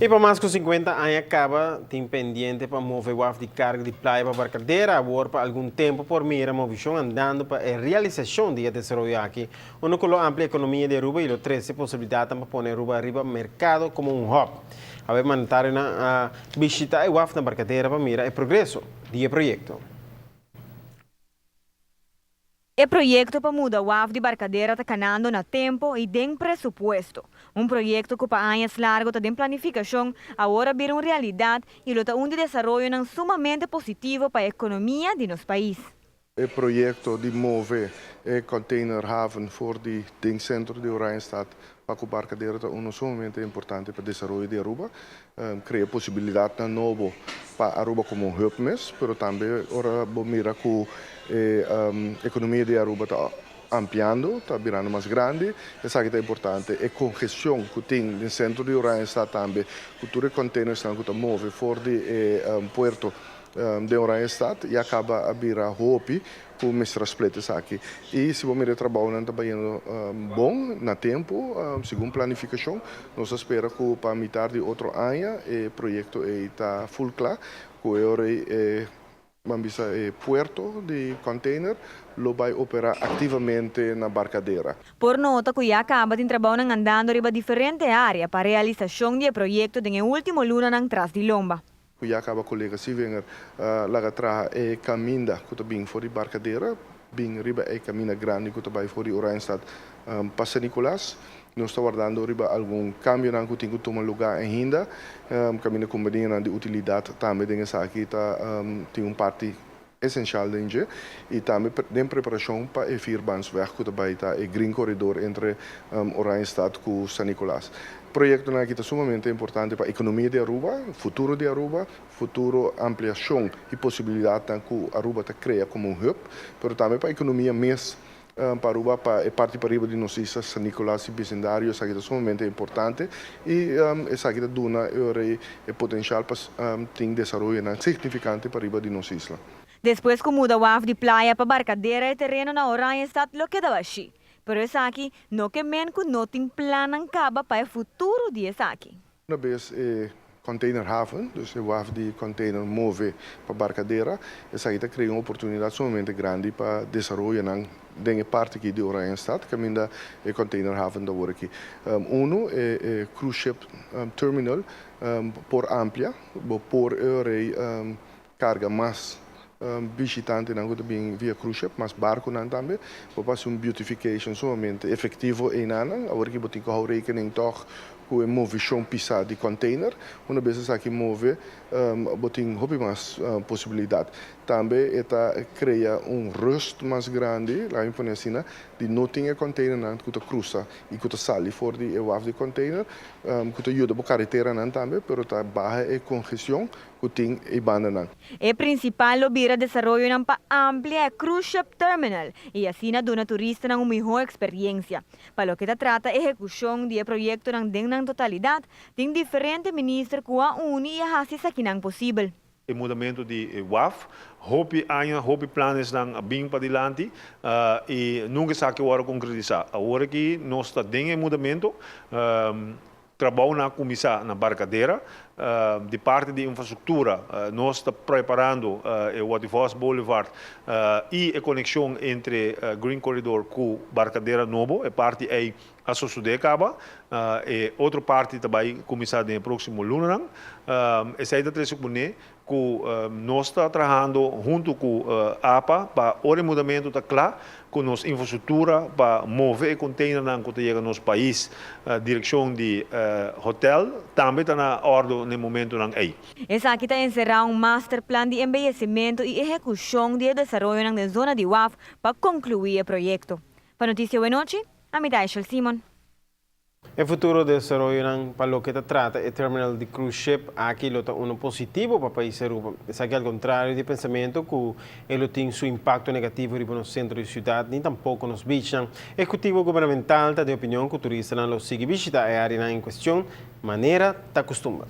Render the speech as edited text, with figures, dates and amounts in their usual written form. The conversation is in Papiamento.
Y pa mas cu 50 aña caba tin pendiente pa move waf di carga di Playa pa Barcadera. Awor pa algun tempo por mira movecion andando pa e realisacion di e desaroyo aki. Unda cu lo amplia economia di Aruba y lo trece posibilidad pa pone Aruba riba mercado como un hub. Awe mandatarionan a bishita e waf na Barcadera pa mira e progreso di e proyecto. E proyecto pa muda waf di Barcadera ta canando na tempo y den presupuesto. Un proyecto cu pa aña largo ta den planificacion, awor a bira un realidad y lo ta un desaroyo sumamente positivo pa e economia di nos pais. E proyecto di move e containerhaven for di centro di Oranjestad pa Barcadera ta uno sumamente importante pa desaroyo di Aruba. Crea posibilidad nobo pa Aruba como hub mes, pero tambe ora mira cu e economia di Aruba ta ampliando, ta birando mas grandi, esaki ta importante. E congestion cu tin den centro di Oranjestad tambe, cu tur containers cu ta move for di puerto di Oranjestad y a caba a bira hopi cu mester split esaki. Y si bo mira, trabou ta bayendo bon na tempo, segun planificacion, nos ta spera cu pa mitar di otro aña e proyecto ta full cla, cu e bisa e puerto di container lo bay opera activamente na Barcadera. Por nota cu ya caba tin trabou andando riba diferente area pa realisacion di e proyecto den ultimo lunanan tras di lomba. Ya caba colega Sievinger laga traha e caminda cu ta bin for di Barcadera, bin riba e caminda grandi cu ta bay for di Oranjestad pa San Nicolas. Nos ta wardando riba algun cambio cu tin cu tuma luga ainda. Caminda compania di utilidad tambe den esaki ta tin un parti esencial den y tambe den preparacion pa e vierbaansweg cu tambe ta e green corridor entre Oranjestad cu San Nicolas. Proyecto aki ta sumamente importante pa economia di Aruba, futuro di Aruba, futuro ampliacion y posibilidad cu Aruba ta crea como un hub, pero tambe pa economia mes pa Aruba, pa e parti pariba di nos isla, San Nicolas y vecindario, esaki ta sumamente importante y esaki ta duna e potencial pa tin desaroyo significante pariba di nos isla. Despues cu muda waf di Playa pa Barcadera, e tereno na Oranjestad lo keda bashi. Pero esaki no kiermen cu no tin plan caba pa e futuro di esaki. Unabes e containerhaven, dus e waf di container move pa Barcadera, esaki ta crea un oportunidad sumamente grandi pa desaroyo den e parti aki di Oranjestad, caminda e containerhaven ta aki. Uno, e cruise ship terminal por amplia, por carga mas bishitantenan cu bin via cruise ship, mas barconan tambe, por pasa un beautification sumamente efectivo einan, awor cu bo tin cu rekening toch cu e movecion pisa di container, unabes esaki move, bo tin hopi mas posibilidad. Tambe ta crea un rust mas grandi, laga mi pone asina, di no tin e container nan cu ta cruza y cu ta sali for di e waf di container, cu ta yuda e careteranan tambe, pero ta baha e congestion cu tin e bandanan. E principal lo bira desaroyo pa amplia e cruise ship terminal y asina duna turistanan un miho experiencia. Pa loke ta trata ehecucion di e proyecto den totalidad, tin diferente minister cu a uni y haci esakinan posibel. E mudamento di WAF, hopi aña, hopi plannan a bin padilanti y nunca esaki a wordo concretisa. Awor cu nos ta den mudamento, trabou a cuminsa na Barcadera, di parti di infrastructura, nos ta preparando e Watty Boulevard y e conexion entre Green Corridor cu Barcadera nobo, e parti ey a sucede caba, y otro parti tambe ta cuminsa den proximo luna. Esey ta trece cu nos ta trahando hunto cu APA pa e mudamento ta cla cu nos infrastructura pa move e container cu ta yega nos pais direccion di hotel tambe ta na orde na e momentonan ey. Esaki ta encera un master plan di embeyecimento y ehecucion di desaroyo den zona di WAF pa conclui e proyecto. Pa Noticia Anochi, ami ta Simon. E futuro desaroyo pa loke ta trata e terminal di cruise ship aki lo ta uno positivo pa pais Aruba. Esaki al contrario di pensamento cu e tin su impacto negativo riba nos centro di ciudad, ni tampoco nos beach. Ehecutivo gubernamental ta di opinion cu turistanan lo sigui bishita e area en cuestion manera ta acostumbra.